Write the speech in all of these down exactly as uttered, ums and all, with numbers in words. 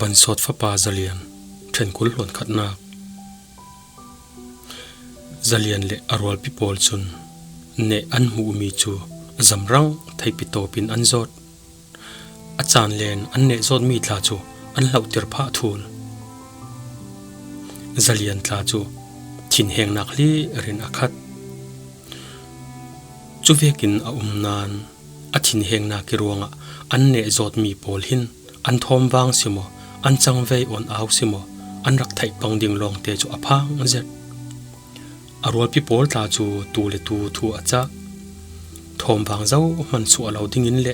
An sawt fapa Zalian, ṭhen kul hluan khatnak. Zalian le a rualpi pawl cun neh an hmuhmi cu zamrang theipi tawpin an zawt. A caan len an neh zawtmi tla cu an hlohtir phah thul. Zalian tla cu thinhengnak hlir in a khat. Cuvekin a um nain a thinhengnak ih ruangah an neh zawtmi pawl hin an thawmvang si maw, an cangvei awn au si maw, an rak theih pang ding lawngte cu a phang zet. A rualpi pawl tla cu tu le tu thu a cah. Thawmvang zohman suah lo dingin le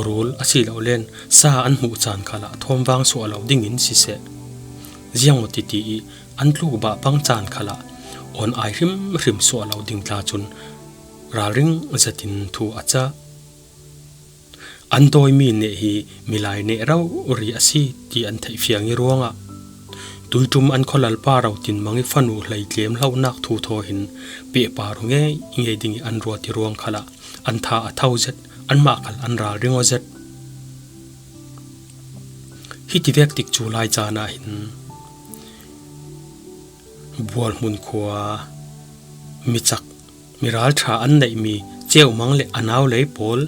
rul a si lo len sa an hmuh caan khalah thawmvang suah lo dingin siseh, ziangmaw titi ih an tluk bah pang caan khalah awn ai hrimhrim suah lo ding tla cun ralring zetin thu a cah. An dawimi neh hi milai neh rori a si ti an theih fiang ih ruangah tuiṭum an khualalpa rotin mang ih fanu hleitlem hlohnak thu thaw hin pehpar ngei ngei ding ih an ruat ih ruang khalah an tha a tho zet, anmah khal an ralring aw zet. Hitivek tikcu lai caan ah hin Bualhmun khua micak, miralṭha an neihmi Ceuhmang le a naulei pawl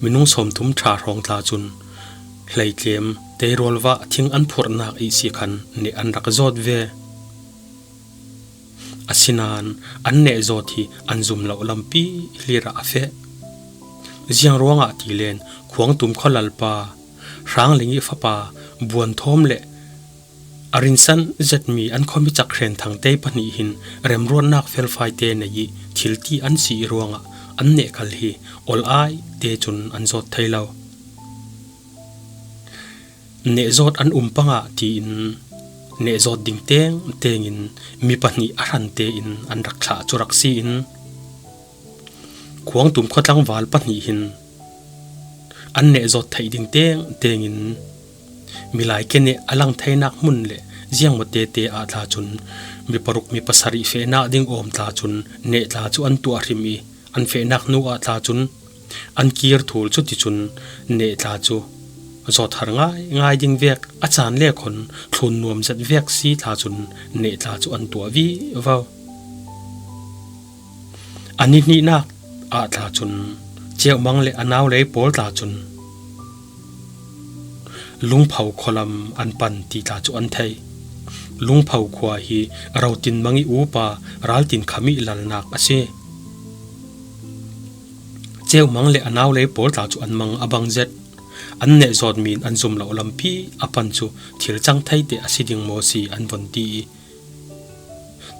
minung sawmthum ṭha hrawng tla cun hleitlem teirualvah thing an phurhnak ihsi khan neh an rak zawt ve. Asinain an neh zawt hi an zum loh lampi hlir ah a feh. Ziang ruangah ti len Khuangtum khualalpa, Hrangling ih fapa Buanthawm le a rinsan zetmi an khuami cak Hren Thangtei pahnih hin remruatnak felfaite nei ih thil ti an si ih ruangah an neh kal hi ol ai te cun an zawt thei lo. Neh zawt an um pangah tiin neh zawt ding teng tengin mi pahnih a hran tein an rak thlah cu rak si in, Khuangtum khuatlangval pahnih hin an neh zawt theih ding teng tengin milai ke neh a lang theinak hmun le ziangmaw tete ah tla cun mi paruk mi pasarih fehnak ding awm tla cun neh tla cu an tuah hrim ih an fehnak hnu ah tla cun an kir thul. Cuticun neh tla cu zawt har ngaingai ding vek, a caan le khawn thlun nuam zet vek si tla cun neh tla cu an tuah vivo. A nihnihnak ah tla cun Ceuhmang le a naulei pawl tla cun Lungpho khualam an pan ti tla cu an thei. Lungpho khua hi rotin mang ih upa Raltin Kham ih lalnak a si. Ceuhmang le a naulei pawl tla cu an mang a bang zet. An neh zawtmi in an zum loh lampi a pan cu thil cang theite a si ding maw si an von ti ih,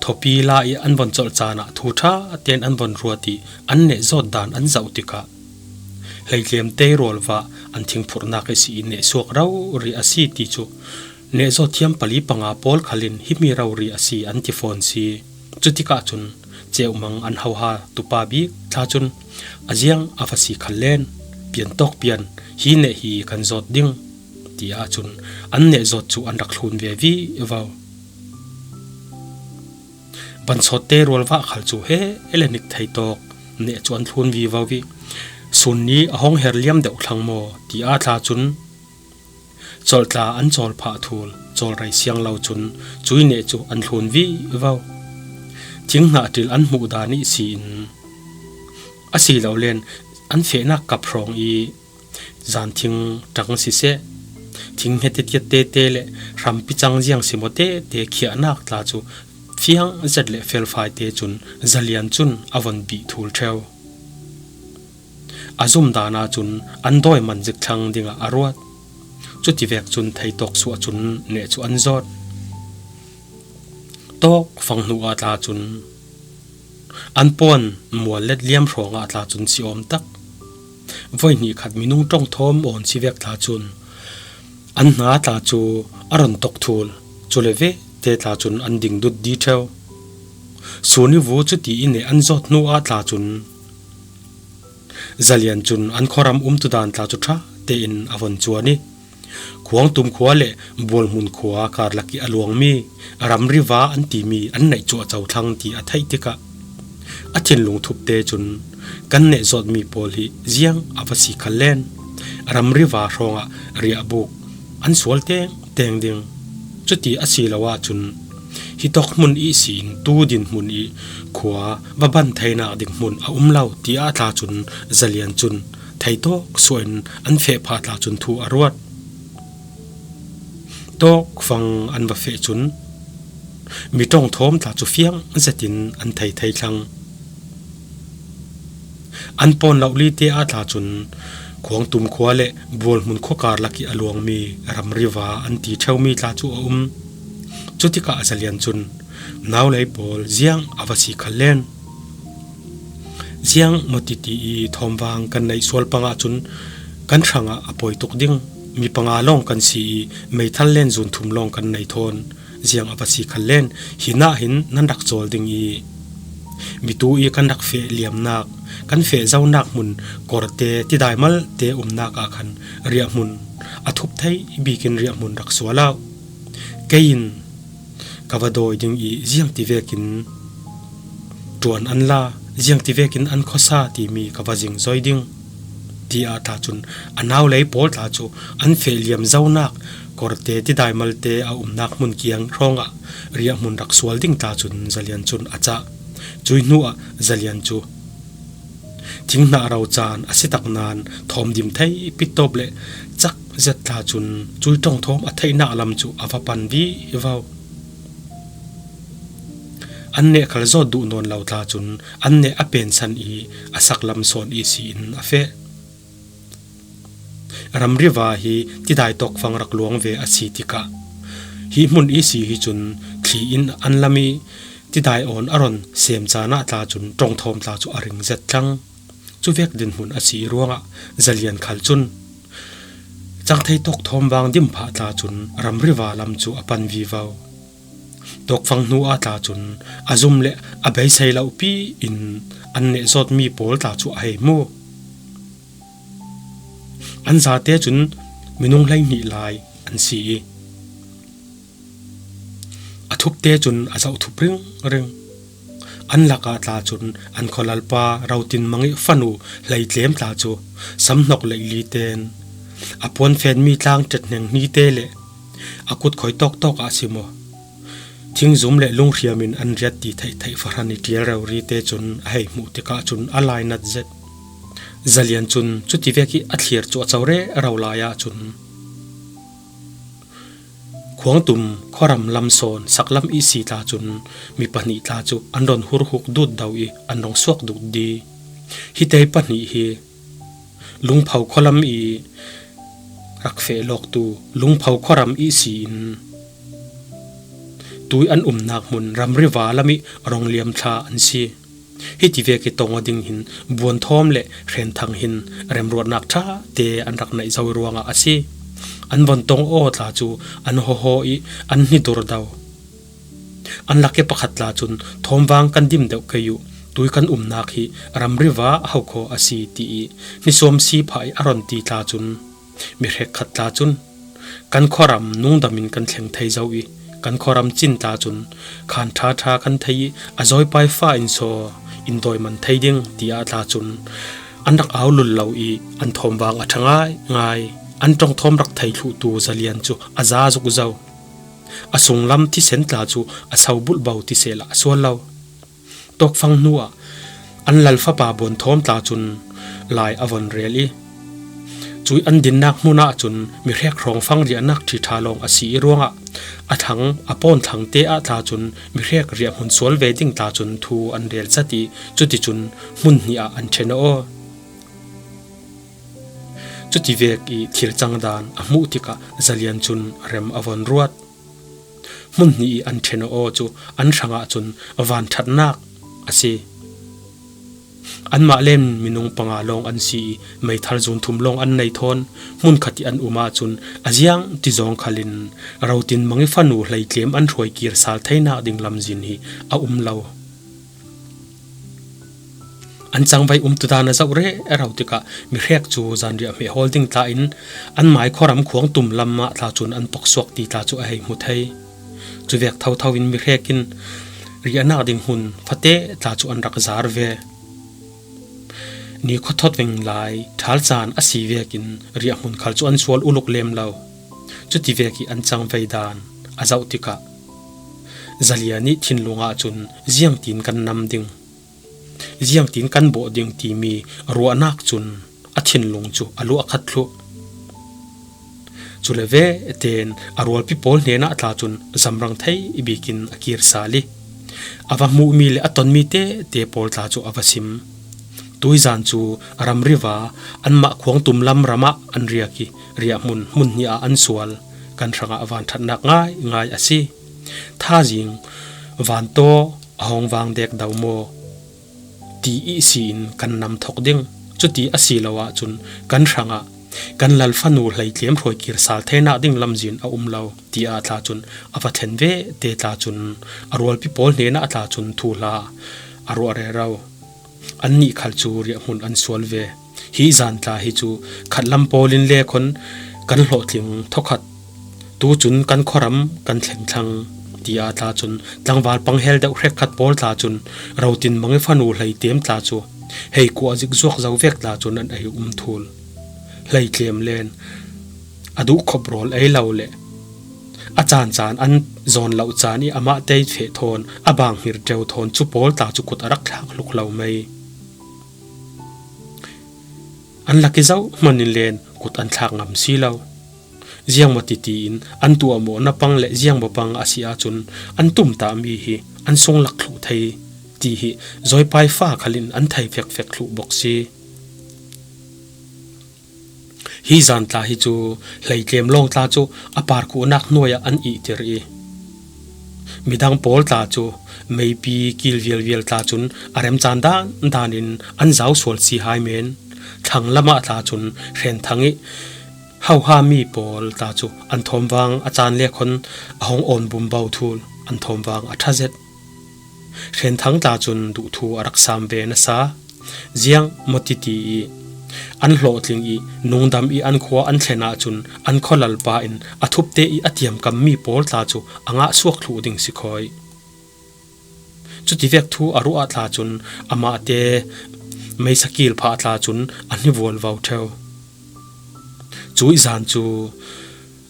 thawpi la ih an von colh caan ah thu ṭha tein an von ruat ih an neh zawt dan an zoh tikah hleitlem teirualvah an thingphurhnak ihsi ih neh suak rori a si ti cu neh zawt thiam pali panga pawl khal in himi rori a si an ti fawn si. Cutikah cun Ceuhmang an hoha tupa bik tla cun a ziang a va si khal len pian tawk pian hi neh hi kan zawt ding ti ahcun an neh zawt cu an rak thlun ve vivo. Bansawt teirualvah khal cu he le nik thei tawk neh cu an thlun vivo ih sun ni a hong her liam deuh thlang maw ti ah tla cun colh tla an cawl phah thul, cawl rei siang lo cun cui neh cu an thlun vivo. Thing hnah ṭil an hmuh dan ihsi in a si lo len an fehnak kap hrawng ih zan thing ṭang siseh, thing hnge tiatiat tete le hrampi cang ziang simaw tete khiahnak tla cu fiang zet le felfai te cun Zalian cun a von bih thul ṭheu. A zum dan ahcun an dawi man zik thlang dingah a ruat. Cutivek cun theitawk suah cun neh cu an zawt. Tawk fang hnu ah tla cun an puan mual let liam hrawng ah tla cun si awm tak. Voi hnih khat minung ṭong thawm awn si vek tla cun an hna tla cu a ron tawk thul, cule ve te tla cun an ding dut di ṭheu. Sun ih vu cuti ih neh an zawt hnu ah tla cun Zalian cun an khuaram umtudan tla cu ṭha tein a von cuan ih, Khuangtum khua le Bualhmun khua karlak ih a luangmi ramri va an timi an neih cuahco thlang ti a theih tikah a thinlung thupte cun kan neh zawtmi pawl hi ziang a va si khal len ramri va hrawngah riahbuk an sual teng teng ding. Cuti a si lo ahcun hitawk hmun ihsi in tu dinhmun i khua va ban theinak ding hmun a um lo, tiah tla cun Zalian cun theitawk suah in an feh phah tla cun thu a ruat. Tawkfang an va feh cun mi ṭongthawm tla cu fiang zetin an thei thei thlang. An pawn loh li te ah tla cun Khuangtum khua le Bualhmun khuakar lak i a luangmi Ramriva an ti ṭheumi tla cu a um. Cutikah Zalian cun, "Naulei pawl, ziang a va si khal len. Ziang maw titi i thawmvang kan neih sual pang ahcun kan hrangah a poi tuk ding. Mi panga lawng kan si i meithal len zunthum lawng kan nei thawn. Ziang a va si khal len, hinah hin nan rak cawl ding i mitu i kan rak feh liamnak, kan feh zonak hmun, korte, tidai malte umnak ah khan riahhmun a thup thei bikin riahhmun rak sual au. Kei in ka va dawi ding i ziangti vekin ṭuan an la, ziangti vekin an khuasa timi ka va zingzoi ding," tiah tla cun a naulei pawl tla cu an feh liam zonak, korte, tidai malte a umnak hmun kiang hrawngah riahhmun rak sual ding tla cun Zalian cun a cah. Cui hnuah Zalian cu thinghnah ro caan a si tak nain thawm dim thei pittawp le cak zet tla cun cui ṭongthawm a theihnak lam cu a va pan vivo. An neh khal zawt duh nawn lo tla cun an neh a pensan i a saklam sawn ihsi in a feh. Ramriva hi tidai tawkfang rak luang ve a si tikah hi hmun ihsi hi cun thli in an lam i tidai awn a ron sem caan ah tla cun ṭongthawm tla cu a ring zet thlang. Cuvek dinhmun a si i ruangah Zalian khal cun cangthei tawk thawmvang dim phah tla cun Ramriva lam cu a pan vivo. Tawkfang hnu ah tla cun a zum le a beisei lo pi in an neh zawtmi pawl tla cu a hei hmu. An zate cun minung hleihnih lai an si i a thupte cun a zoh thup ringring. An lakah tla cun an khualalpa Rotin Mang i fanu hleitlem tla cu samhnok leili ten a puanfenmi tlang ṭethneng hnite le a kut khoi tawktawk ah si maw, thingzum le lunghriam in an riat ti theihtheih fahran i ṭial rori te cun a hei hmuh tikah cun a lainat zet. Zalian cun cutivek i a thlir cu a co rero lai ahcun Khuangtum khuaram lam sawn saklam ihsi tla cun mi pahnih tla cu an ron hurhuk dut do i an rong suak dut di. Hite pahnih hi Lungpho khualam i rak feh lawktu Lungpho khuaram ihsi in tui an umnak hmun Ramriva lam i rong liam thla an si. Hiti vek i tong aw ding hin Buanthawm le Hrenthang hin remruatnak ṭha te an rak neih zo i ruangah a si. An von tong aw tla cu an hawhaw i an hnidur do. An lak i pakhat tla cun, "Thawmvang kan dim deuh kei uh, tui kan umnak hi Ramriva a hokhaw a si," ti i hnisuam si phah i a ron ti tla cun, mi hrekkhat tla cun, "Kan khuaram nungdam in kan thleng thei zo i kan khuaram cin tla cun khan ṭha ṭha kan thei i a zawipai fa in saw in dawi man thei ding," tiah tla cun an rak au lul lo i an thawmvang a ṭha ngaingai. An ṭongthawm rak thei thluhtu Zalian cu a za zuk zo. A sunglam thisen tla cu a so bulhbo ti sehla a sual lo. Tawkfang hnuah an lal fapa Buanthawm tla cun lai a von rel i, cui an dinnak hmun ahcun mihrek hrawngfang riahnak ṭhiṭha lawng a si i ruangah a thlang, a pawn thlang te ah tla cun mihrek riahhmun sual ve ding tla cun thu an rel zat i, cuticun hmun hnih ah an ṭhen aw. Cutivek i thil cangdan a hmuh tikah Zalian cun rem a von ruat. Hmun hnih i an ṭhen aw cu an hrangah cun van ṭhatnak a si. Anmah len minung panga lawng an si i meithal zunthum lawng an nei thawn hmunkhat i an um ahcun a ziang ti zawng khalin Rotin Mang i fanu hleitlem an hruai kir sal theinak ding lamzin hi a um lo. An cangvai umtudan a zoh rero tikah mihrek cu zanriah hmeh hawl ding tla in an mai khuaram Khuangtum lam ah tla cun an poksuak ti tla cu a hei hmu thei. Cuvek thotho in mihrek in riahnak ding hmun fate tla cu an rak zar ve. Ni khuathawt veng lai ṭhal caan a si vekin riahhmun khal cu an sual uluk lem lo. Cuti vek i an cangvei dan a zoh tikah Zalian i thinlung ahcun ziangtin kan nam ding, ziangtin kan bawh ding timi ruahnak cun a thinlung cu a luahkhat thluh. Cule ve tein a rualpi pawl hnenah tla cun zamrang thei bikin a kir sal i a va hmuhmi le a tonmi tete pawl tla cu a va sim. Tuizan cu ramri va anmah khuangtum lam ramah an riak i riahhmun hmun hnih ah an sual. Kan hrangah vanṭhatnak ngaingai a si. Thazing vantaw a hong vang dek do maw ti ihsi in kan nam thok ding. Cuti a si lo ahcun kan hrangah kan lal fanu hleitlem hruai kir sal theinak ding lamzin a um lo, tiah tla cun a va then ve te tla cun a rualpi pawl hnenah tla cun thuhla a ruah rero. Annih khal cu riahhmun an sual ve. Hi zan tla hi cu khatlam pawl in le khon kan hlawhtling thawkhat. Tu cun kan khuaram kan thleng thlang, tiah tla cun tlangval panghel deuh hrekkhat pawl tla cun rotin mangifanu hleitem tla cu hei kuah zik zuak zo vek tla cun an ei um thul. Hleitlem len a duh khop rawl ei lo le a caan caan an zawn loh caan i amah tei feh thawn a bang hngir ṭeu thawn cu pawl tla cu kut a rak thlak hluk lo mei. An lak i zoh hman in len kut an thlak ngam si lo. Ziangmaw titi in an tuahmawh na pang le ziangmaw pang a si ahcun an tumtahmi hi an sung lak thluh thei ti hi zawipai fa khal in an thei fekfek thluh bawk si. Hi zan tla hi cu hleitlem lawng tla cu a parkhuhnak hnuai ah an ihtir i midang pawl tla cu meipi kil vialvial tla cun a remcaan dan dan in an zau sual si hai men. Thlang lamah tla cun hrenthang i hohami pawl tla cu an thawmvang a caan le khon a hong awn bumbo thul an thawmvang a ṭha zet. Hrenthang tla cun duhthu a rak sam ve nasa. Ziang mawtiti i an hlawhtling i nungdam i an khua an thlen ahcun an khualalpa in a thupte i a tiamkammi pawl tla cu a ngah suak thluh ding si khawi. Cutivek thu a ruah tla cun amahte meisa kil phah tla cun a hnivual vo ṭheu. Cuih zan cu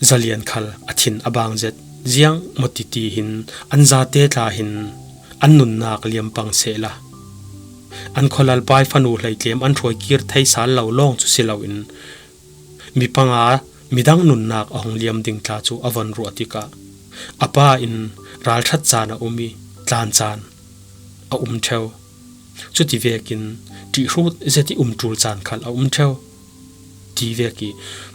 Zalian khal a thin a bang zet. Ziang mawtiti hin an zate tla hin an nunnak liampang sehla an khualalpai fanu hleitlem an hruai kir thei sal lo lawng cu si loin mi panga midang nunnak a hung liam ding tla cu a von ruah tikah a pa in ralṭhat caan a um i tlan caan a um ṭheu. Cuti vekin ṭihhrut zet i um ṭul caan khal a um ṭheu. Ti vek i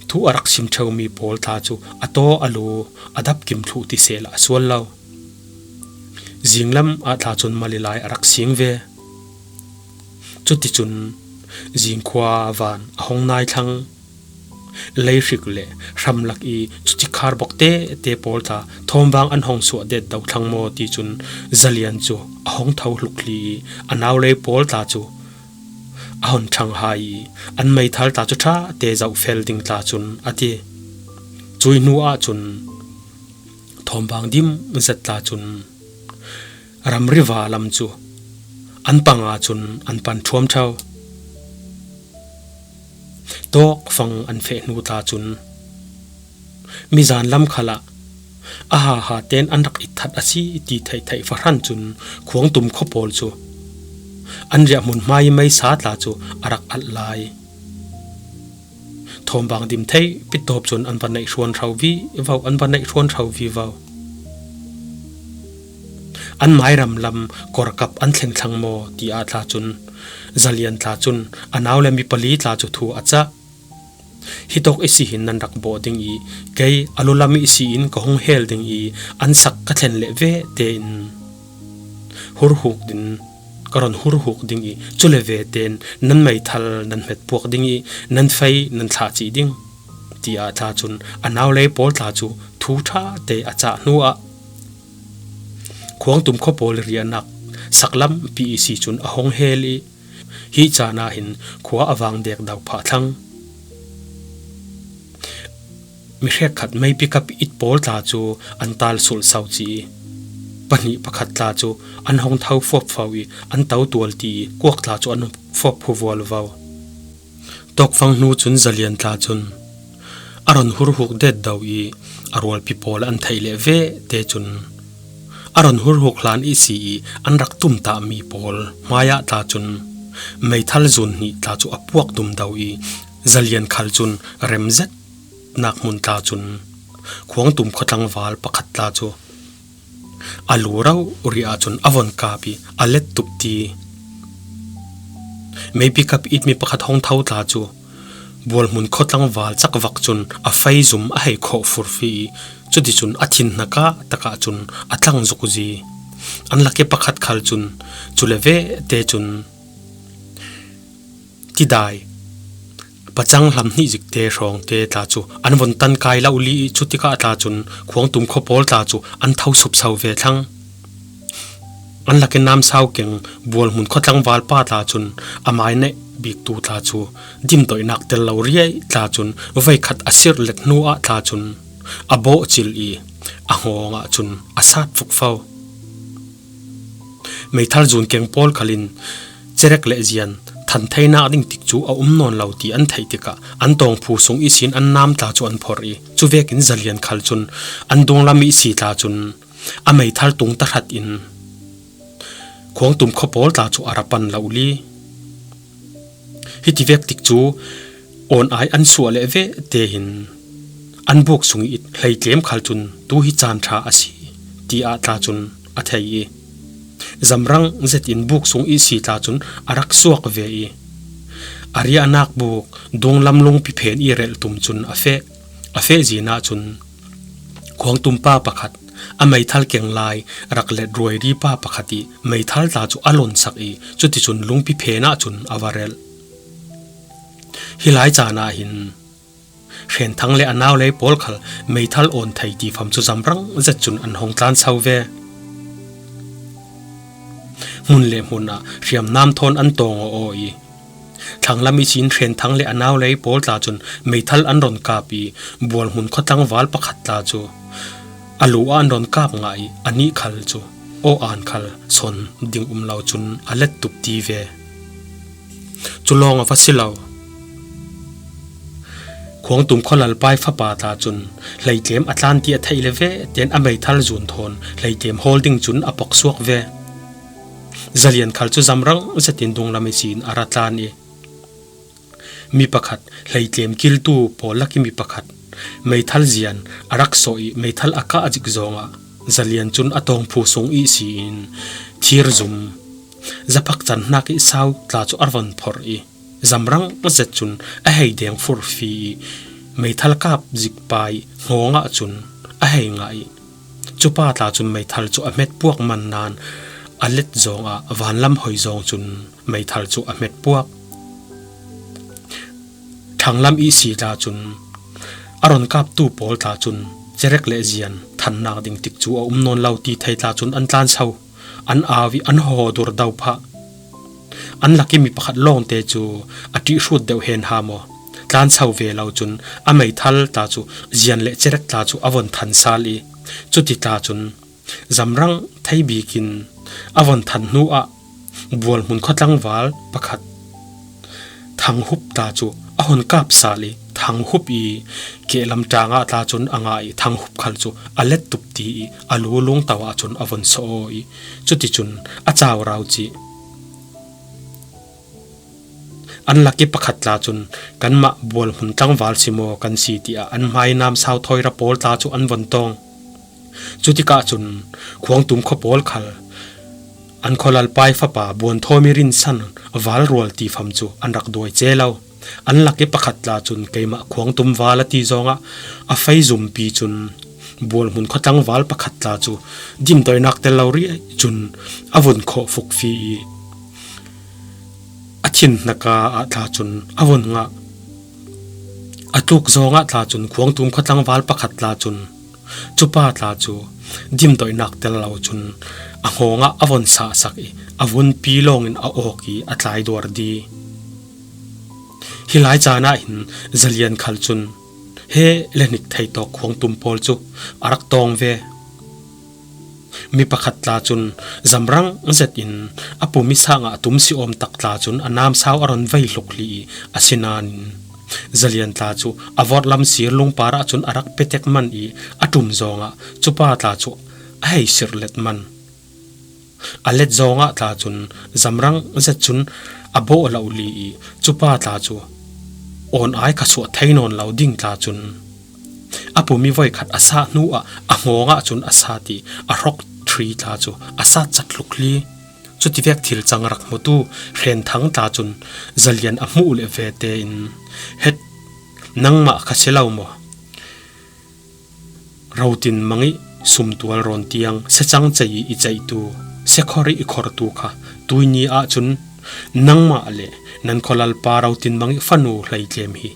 thu a rak sim ṭheumi pawl tla cu a taw a lu a dap kim thluh ti sehla a sual lo. Zinglam ah tla cun mal i lai a rak sing ve. Cuticun zingkhua van a hong nai thlang. Leihrik le hramlak i cuci khar bok tete pawl tla thawmvang an hong suah det do thlang maw ti cun Zalian cu a hong tho hluk hli i a naulei pawl tla cu a hon ṭhang hai i an meithal tla cu ṭha te zoh fel ding tla cun a ti. Cui hnu ahcun thawmvang dim zet tla cun ramri va lam cu an panga cun an pan ṭhuam ṭheu. Tawkfang an feh hnu tla cun mizan lam khalah a haha ten an rak itthat a si ti theihtheih fahran cun khuangtum khua pawl cu an riahhmun hmai meisa tla cu a rak alh lai. Thawmvang dim theih pitawp cun an va neih hruan hro vivo, an va neih hruan hro vivo. An mairam lam korkap an thleng thlang maw ti ah tla cun Zalian tla cun a nau le mi pali tla cu thu a cah. Hitawk i si hin nan rak bawh ding i kei a lulam i si in ka hung hel ding i an sak ka thlen leh ve tein hurhuk din ka ron hurhuk ding i cule ve tein nan meithal nan hmet puak ding i nan fei nan thlah cih ding, tiah tla cun a naulei pawl tla cu thu ṭha te a cah hnu ah khuangtum khua pawl riahnak saklampi i si cun a hong hel i hi caan ah hin khua a vang dek do phah thlang. Mi hrekkhat meipi kap it pawl tla cu an tal sulh so ci i pahnih pakhat tla cu an hong tho fuapfo i an to tual ti i kuak tla cu an fuap huvual vo. Tawkfang hnu cun Zalian tla cun a a rawn hurhuk det do i, a rualpi pawl an theih leh ve te chun a rawn hurhuk hlan i si i, an rak tum ta mi pawl hmaiah tla chun meithal zun hnih tla chu a puak dum do i, Zalian Khal chun rem zet nak hmun tla chun Khuangtum khawtlangval pakhat tla chu a lu rau riah chun a vawn kap i, a let tup ti. Meipi kap it mi pakhat hawng tho tla chu Bualhmun khawtlangval chak vak chun a fei zum a hei khawh fur fi i, chuti chun a thin hnaka takah chun a tlang zuk zi. An laki pakhat khal chun chu le ve te chun tidai pachang hlam hnih zik te hrawng te tla chu an vawn tan kai lo li i, chutikah tla chun Khuangtum khaw pawl tla chu an tho sup sau ve thlang. An lakin namsau keng Bualhmun khawtlangval pa tla chun a mai neh bik tu tla chu dim dawih nak tel lo riai tla chun voi khat a sirh let hnu ah tla chun a bawh chil i, a nghawngah chun a sat fuk fo. Meithal zun keng pawl khalin Cherek leh Zian than theinak ding tik chu a um nawn lo ti an theih tikah an tawngphu sung ihsin an nam tla chu an phawrh i, chu vekin Zalian Khal chun an dunglam ihsi tla chun a meithal tung ta hrat in Khuangtum khaw pawl tla chu a ra pan lo li. Hiti vek tik chu awn ai an suah leh ve te hin an buk sung i hleitlem khal chun tu hi chan ṭha a si ti ah tla chun a thei i, zamrang zet in buk sung ihsi tla chun a rak suak ve i, a riahnak buk dunglam lungpi phen i relh tum chun a feh. A feh zin ah chun Khuangtum pa pakhat, a meithal keng lai rak let ruairi pa pakhat i meithal tla chu a lawn sak i, chuti chun lungpi phen ah chun a va relh. Hi lai chan ah hin Hrenthang leh a nau lei pawl khal meithal awn thei ti fam chu zamrang zet chun an hawng tlan sau ve. Hmun leh hmun ah hriamnam thawn an tawng aw aw i, thlang lam ihsin Hrenthang leh a nau lei pawl tla chun meithal an rawn kap i, Bualhmun khawtlangval pakhat tla chu a lu ah an rawn kap ngah i, a nih khal chu aw an khal sawn ding um lo chun a let tup ti ve. Chu lawng a va si lo. Khuangtum khaw Lalpai fapa tla chun hleitlem a tlan ti a theih leh ve ten a meithal zun thawn hleitlem hawl ding chun a pawk suak ve. Zalian Khal chu zamrang zetin dunglam ihsin a ra tlan i, mi pakhat, hleitlem kiltu pawl laki mi pakhat, meithal zian a rak sawh i meithal a kah zik zawngah Zalian chun a tawngphu sung ihsi in thir zum zaphak chan hnak i sau tla chu a rawn phawrh i, zamrang zet chun a hei deng fur fi i, meithal kap zik pa i nghawngah chun a hei ngah i, chu pa tla chun meithal chu a hmet puak man nan a let zawngah vanlam hawi zawng chun meithal chu a hmet puak. Thanglam ihsi tla chun a rawn kaptu pawl tla chun Cherek leh Zian thannak ding tik chu a um nawn lo ti thei tla chun an tlan sau, an au i an haw dur do phah. An laki mi pakhat lawngte chu a ṭih hrut deuh hen ha maw, tlan sau ve lo chun a meithal tla chu Zian leh Cherek tla chu a vawn than sal i, chuti tla chun zamrang thei bikin a vawn than hnu ah Bualhmun khawtlangval pakhat Thanghup tla chu a hawn kap sal i, Thanghup i kehlam ṭangah tla chun a ngah i, Thanghup khal chu a let tup ti i a lu lungto ah chun a vawn sawh aw i, chuti chun a chau rau chi. An laki pakhat tla chun kanmah Bualhmun tlangval si maw kan si ti a an hmai namsau thawira pawl tla chu an vawn tawng. Chutikah chun Khuangtum khaw pawl khal an khaw Lalpai fapa Buanthawmi rinsan val rual ti fam chu an rak duai che lo. An laki pakhat tla chun keimah Khuangtum val a ti zawngah a fei zumpi chun Bualhmun khawtlangval pakhat tla chu dimdawinak tel lo riai chun a vun khawh fuk fi i, a thin hnaka ah tla chun a vun ngah. A tluk zawngah tla chun Khuangtum khawtlangval pakhat tla chun chu pa tla chu dimdawinak tel lo chun a nghawngah a vun sahsak i, a vunpi lawngin a awk i a tlai duar di. Hi lai chan ah hin Zalian Khal chun he le hnik thei tawk Khuangtum pawl chu a rak tawng ve. Mi pakhat tla chun zamrang zetin a pumi sangah a tum si awm tak tla chun a namsau a rawn vei hluk hli i a si nanin Zalian tla cu a vorhlam sir lungpar ah cun a rak petek man i a ṭum zawngah cupa tla cu a hei sirh let man. A let zawngah tla cun zamrang zet cun a bawh lo li i cupa tla cu awn ai kha suah thei nawn lo ding tla cun a pum i voikhat a sat hnu ah a hngawng ah cun a sat i a hrok ṭhi tla cu a sat cat hluk hli. Cutivek thil cang rak hmutu Hrenthang tla cun Zalian a hmuh le ve tein, "Het, nangmah kha si lo maw? Rotin mang i sumtual rawn tiang secang cei i i ceihtu, sekhor i i khortu kha tuini ah cun nangmah le nan khualalpa Rotin mang i fanu Hleitlem hi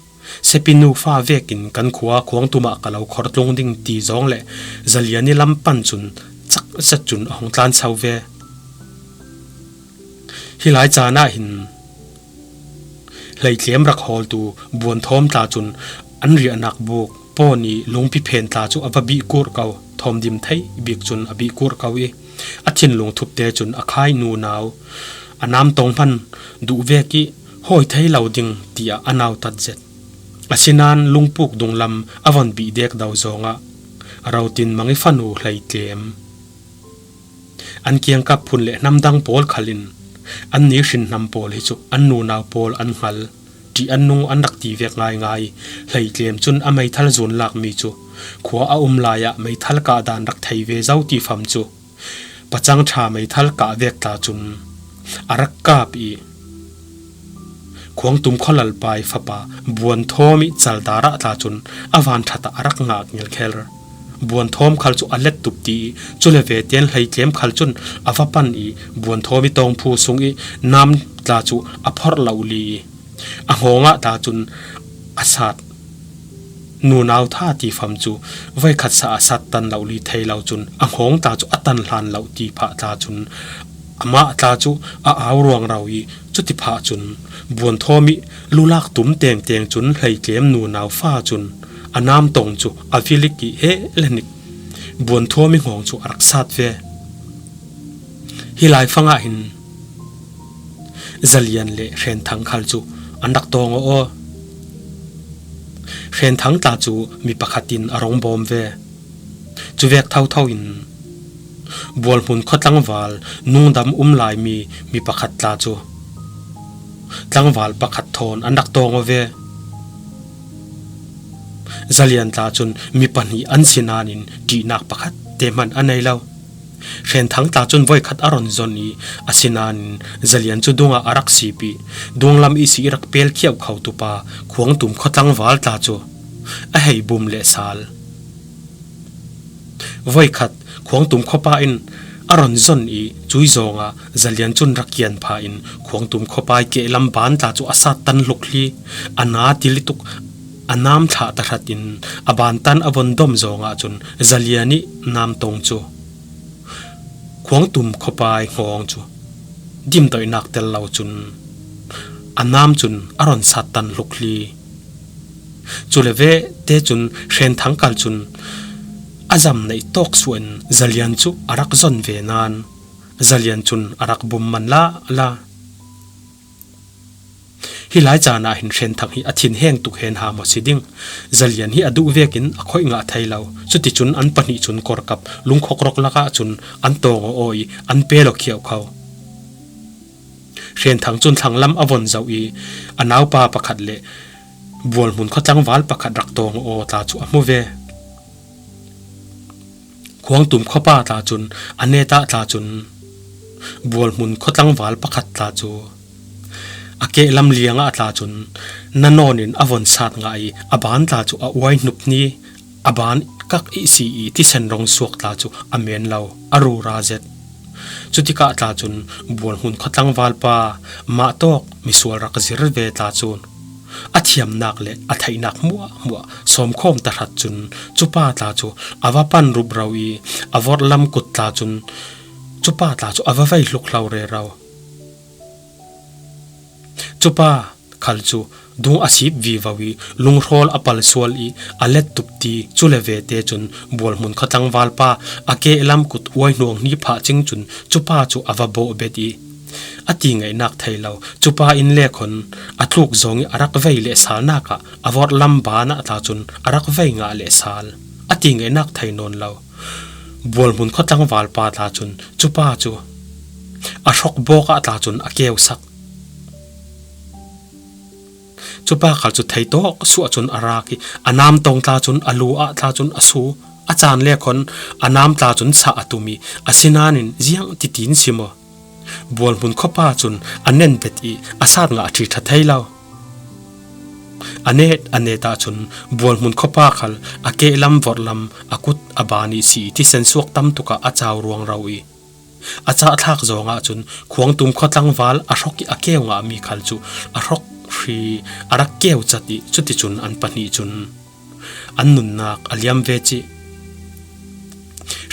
sepinu fa vekin kan khua Khuangtum ah ka lo khor tlung ding," ti zawng le Zalian i lam pan cun cak zet cun a hung tlan sau ve. Hi lai caan ah hin Hleitlem rak hawltu Buanthawm tla cun an riahnak buk pawn i lungpi phen tla cu a va bih kurh ko, thawm dim thei bik cun a bih kurh ko i a thinlung thupte cun a khai nunau a namtong hman duh vek i hawi thei lo ding tiah a nautat zet. Asinain lungpuk dunglam a von bih dek do zawngah Rotin mang i fanu Hleitlem an kiangkap phun le hnam dang pawl khal in an ni hrin hnam pawl hi cu an nunau pawl an hngal, ṭih an nung an rak ti vek ngaingai. Hleitlem cun a meithal zun lakmi cu khua a um lai ah meithal kah dan rak thei ve zo ti fam cu pacang ṭha meithal kah vek tla cun a rak kap i Khuangtum khualalpa i fapa Buanthawm i caldar ah tla cun a vanṭhat ah a rak ngah ngelkher. Buanthawm khal cu a let tup ti i cule ve tein Hleitlem khal cun a va pan i Buanthawm i tawngphu sung i nam tla cu a phorh lo li i a hngawng ah tla cun a sat nunau tha ti fam cu voikhat sa a sat tan lo li thei lo cun a hngawng tla cu a tan hlan lo ti phah tla cun amah tla cu a au ruangro i cuti phah cun Buanthawm i lulak tum tengteng cun Hleitlem nunau fa cun a namtong cu a vilik i he le nik Buanthawm i hngawng cu a rak sat ve. Hi lai fangah hin Zalian le Hrenthang khal cu an rak tawng aw aw. Hrenthang tla cu mi pakhat in a rong bawm ve. Cuvek thotho in Bualhmun khua tlangval nungdam um laimi mi pakhat tla cu tlangval pakhat thawn an rak tawng aw ve. Zalian tla cun mi pahnih an si nain ṭihnak pakhat te hman a nei lo. Hrenthang tla cun voikhat a ron zon i asinain Zalian cu dungah a rak sip i dunglam ihsi i rak pel khiauh khotu pa Khuangtum khua tlangval tla cu a hei bum le sal. Voikhat Khuangtum khuapa in a ron zon i cui zawngah Zalian cun rak kian pha in Khuangtum khuapa i kehlam ban tla cu a sat tan hluk hli. A na til i tuk a nam thlah tahrat in a ban tan a von dom zawngah cun Zalian i namtong cu Khuangtum khuapa i hngawng cu dimdoihnak tel lo cun a nam cun a ron sat tan hluk hli. Cule ve te cun Hrenthang kal cun a zam neih tawk suah in Zalian cu a rak zon ve nain Zalian cun a rak bum man la la. Hi lai caan ah hin Hrenthang hi a thinheng tuk hen ha maw si ding. Zalian hi a duh vekin a khoih ngah thei lo. Cuticun an pahnih cun korkap lungkhok rawk lakah cun an tawng aw aw i an pel aw khiauh kho. Hrenthang cun thlanglam a von zoh i a naupa pakhat le Bualhmun khua tlangval pakhat rak tawng aw tla cu a hmu ve. Khuangtum khuapa tla cun a netah tla cun Bualhmun khua tlangval pakhat tla cu a kehlam liangah tla cun na nawn in a von sat ngah i a ban tla cu a uai hnup ni a ban kak ihsi i thisen rong suak tla cu a men lo, a rura zet. Cutikah tla cun Bualhmun khua tlangval pa mah tawk misual rak zir ve tla cun a thiamnak le a theihnak hmuahhmuah sawmkhawm tahrat cun cupa tla cu a va pan rupro i a vorhlam kut tla cun cupa tla cu a va vei hluk hlo rero. Cupa khal cu dung a sip vivo i lunghrawl a pal sual i a let tup ti cule ve te cun Bualhmun khua tlangval pa a kehlam kut uai hnuang hni phah cing cun cupa cu a va bawh bet i A ti ngaihnak thei lo. Cupa inn le khawn a tluk zawng i a rak vei leh sal nak ah a vawrh lam ban ah tla cun a rak vei ngah leh sal. A ti ngaihnak thei nawn lo. Bualhmun khua tlangval pa tla cun cupa cu a hrawk bawk ah tla cun a keu sak. Cupa khal cu thei tawk suah cun a rak i a nam tong tla cun a lu ah tla cun a su. A caan le khawn a nam tla cun sah a tum i, asinain ziang titin si maw? Bualhmun khuapa cun a nen bet i a sat ngah ṭhi ṭha thei lo. A net a net ahcun Bualhmun khuapa khal a kehlam vorhlam a kut a ban i si i thisen suak tam tuk ah a cau ruangro i, a cahthlak zawng ahcun Khuangtum khua tlangval a hrawk i a keu ngahmi khal cu a hrawk hri a rak keu cat i cuticun an pahnih cun an nunnak a liam ve cih.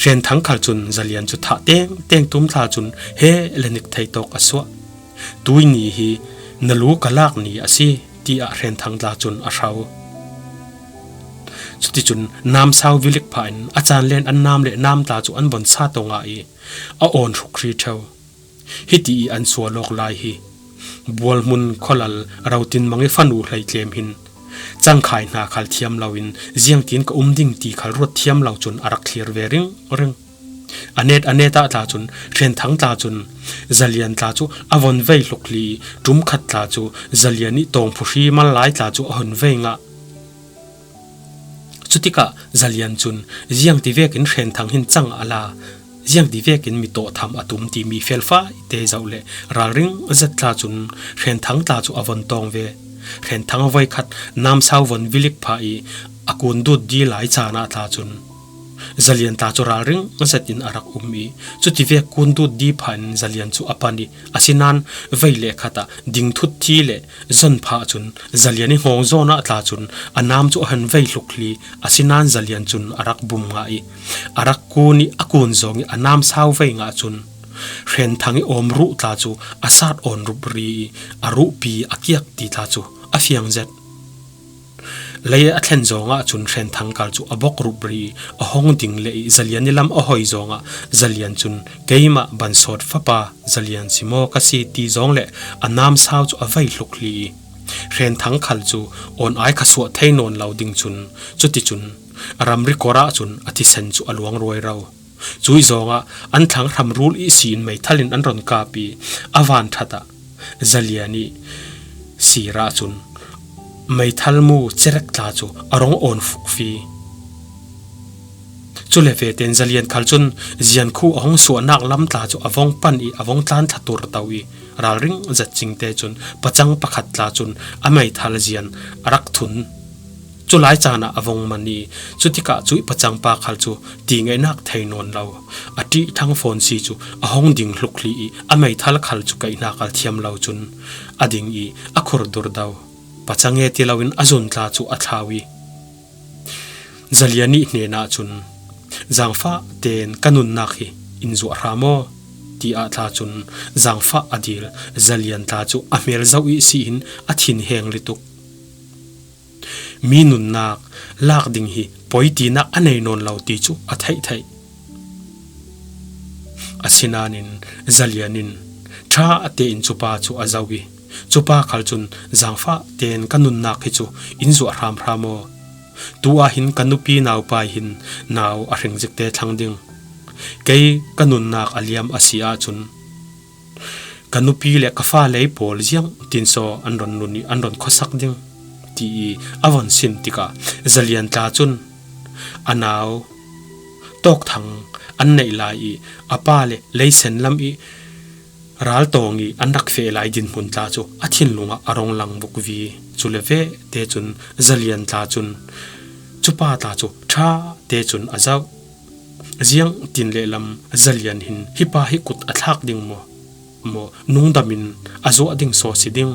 Hrenthang khal cun Zalian cu thah tengteng tum tla cun he le nik thei tawk a suah. Tuini hi na lu ka lak ni a si, tiah Hrenthang tla cun a hro. Cuticun namsau vilik phah in a caan len an nam le nam tla cu an von sa tong ah i a awn hruk hri ṭheu. Hiti i an sual awk lai hi. Bualhmun khualal Rotinmang i fanu hleitlem hin cangkhai hna khal thiam loin ziangtin ka um ding ti khal ruat thiam lo cun a rak thlir ve ringring. A net a net ah tla cun Hrenthang tla cun Zalian tla cu a von vei hluk hli i ṭum khat tla cu Zalian i tawngphu hri mal lai tla cu a hun vei ngah. Cutikah Zalian cun ziangtivekin Hrenthang hin cang a la, ziangtivekin mi tawhtham a tum timi felfai te zoh le ralring zet tla cun Hrenthang tla cu a von tawng ve. Hrenthang voikhat namsau von vilik phah i a kun dut di lai caan ah tla cun Zalian tla cu ralring zet in a rak um i, cutivek kun dut di phah in Zalian cu a pan i, asinain vei le khat ah ding thut thi le zon phah cun Zalian i hngawng zawn ah tla cun a nam cu a han vei hluk hli, asinain Zalian cun a rak bum ngah i, a rak kun i a kun zawng i a namsau vei ngah cun Hrenthang i awm ruh tla cu a sat awn rup ri i a ruhpi a kiak ti tla cu a fiang zet. Lei a thlen zawng ah cun Hrenthang kal cu a bok rup ri i a hong ding le i Zalian i lam a hoi zawng ah Zalian cun keimah Bansawt fapa Zalian si maw ka si ti zawng le a namsau cu a vei hluk hli i Hrenthang khal cu awn ai kha suah thei nawn lo ding cun cuticun a ramri kor ah cun a thisen cu a luang ruai ro. Cuih zawng ah an thlang hramrul i si in meithal in an ron kap i a van ṭhat ah Zalian i sir ah cun meithal mu cerek tla cu a rong awn fukfi. Cule vete in Zalian khal cun Ziankhu a hong suahnak lam tla cu a vong pan i a vong tlan thlatur to i ralring zet cingte cun pacang pakhat tla cun a meithal zian a rak thun. Culai caan ah a vong man i cutikah cuih pacang pa khal cu ti ngaihnak thei nawn lo. A ṭih thlang fawn si cu a hong ding hluk hli i a meithal khal cu kaihnak a thiam lo cun a ding i a khur dur do. Pacang e ti loin a zun tla cu a thlau i Zalian i hnenah cun, "Zangfah tein ka nunnak hi in zuah hram aw," tiah tla cun Zangfah a dil. Zalian tla cu a hmel zoh i si in a thin heng lituk. Mi nunnak lak ding hi poi tinak a nei nawn lo ti cu a theih theih. Asinain Zalian in ṭha tein cupa cu a zoh i cupa khal cun, "Zangfah tein ka nunnak hi cu in zuah hramhram aw. Tu ah hin ka nupi naupai hin nau a hring zikte thlang ding. Kei ka nunnak a liam a si ahcun ka nupi le ka fale pawl ziang tinsaw an ron nun i an ron khuasak ding," ti i a von sim tikah Zalian tla cun a nau tawkthang an neih lai i a pa le leisen lam i raltawng i an rak feh lai dinhmun tla cu a thinlung ah a rong lang vukvi. Cule vete cun Zalian tla cun cupa tla cu ṭha te cun a zoh. Ziang tin le lam Zalian hin hi pa hi kut a thlak ding maw? Maw nungdam in a zuah ding saw si ding?